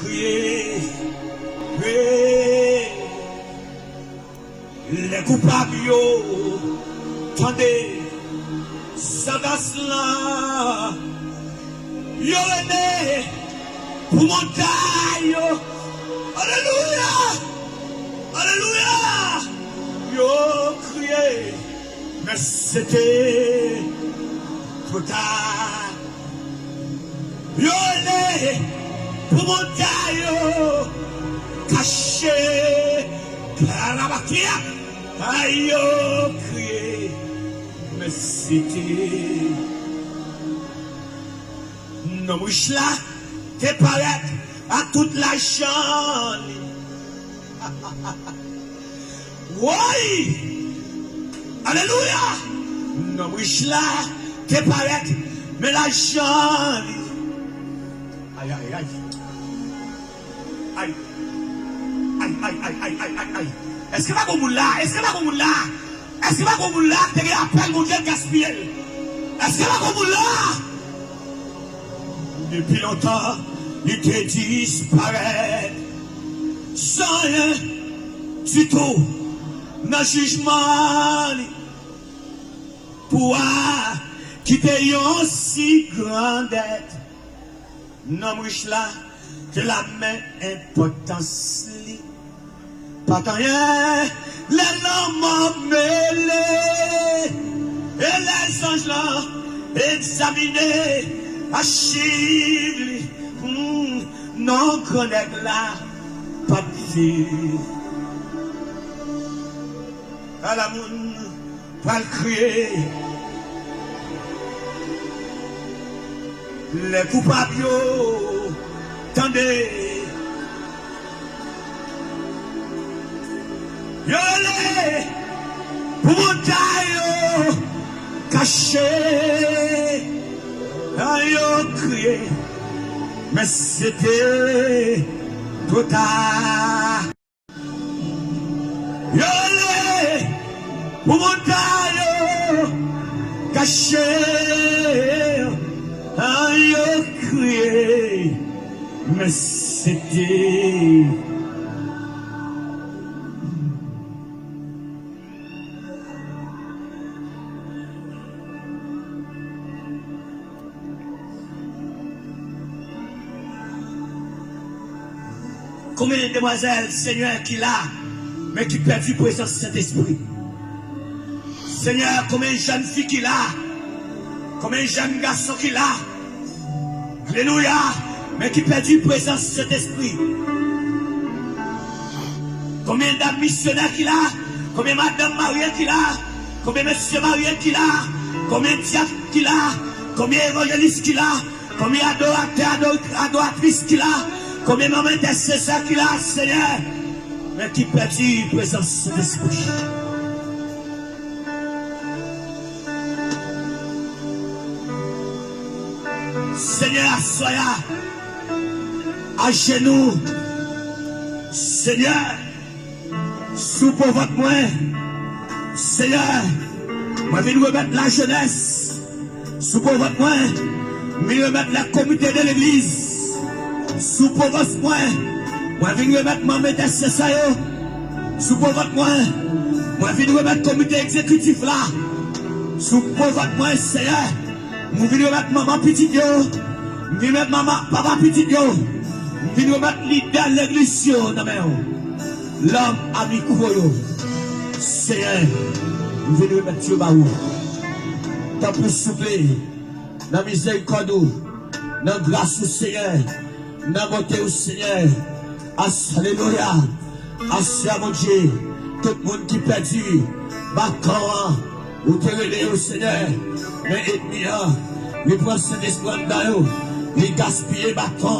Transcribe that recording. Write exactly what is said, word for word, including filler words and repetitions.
Kriye, kriye. Lè koupab yo tande santans lan, yo rele pou montay yo. Alelouya! Alelouya! Yo kriye, men se te twò ta. Yo rele pou montay yo kache. Karabakia, a yo kriye, men se te nonm rich la te parèt ak tout lajan li. Woy! Alelouya! Nonm rich la te parèt, men lajan li. Ay, ay, ay. Ay. Ay, ay, ay, ay, ay, ay, ay. Èske pa gon moun la? Èske pa gon moun la? Èske pa gon moun la ki te gen apèl Bondye k gaspiye l? Èske pa gon moun la? Depi lontan, li te disparèt san anyen ditou nan jijman li. Pou a kite yon si gran dèt. Nonm rich la te la men enpòtans li. Pa t anyen, lè lanmò mele, e lè zanj lan egzamine achiv li, hmm, non, gran nèg la pa t viv. Ala moun pral kriye. Lè koupab yo tande, yo rele pou montay yo kache. Yo kriye, men se te twò ta. Yo rele pou montay yo kache, an yo kriye, men se te. Konbyen demwazèl, Senyè, ki la, men ki pèdi prezans Sentespri? Senyè, konbyen jèn fi ki la, konbyen jèn gason ki la, alelouya, men ki pèdi prezans Sentespri? Konbyen dam misyonè ki la, konbyen madanm marye ki la, konbyen mesye marye ki la, konbyen dyak ki la, konbyen evanjelis ki la, konbyen adoratè, ado-, adoratris ki la, konbyen manm entèsesè ki la, Senyè, men ki pèdi prezans Sentespri? Senyè, aswè a, ajenou, Senyè, sou po vant mwen, Senyè, mwen vin remèt lajenès sou po vant mwen, m vin remèt lè komite de legliz sou po vant mwen, mwen vin remèt manm entèsesè yo sou po vant mwen, mwen vin remèt komite egzekitif la sou po vant mwen, Senyè. M vin remèt manman pitit yo. M vin remèt manman, papa pitit yo. M vin remèt lidè legliz yo nan men w. Lòm a mikwo yo. Senyè, m vin remèt yo ba ou. Tanpri, souple, nan mizerikòd ou, nan gras ou, Senyè, nan bonte ou, Senyè. As-, alelouya. Aswè a, Bondye, tout moun ki pèdi baton an, ou te rele yo, Senyè, men ènmi an, li pran Sentespri anndan yo, li gaspiye baton an.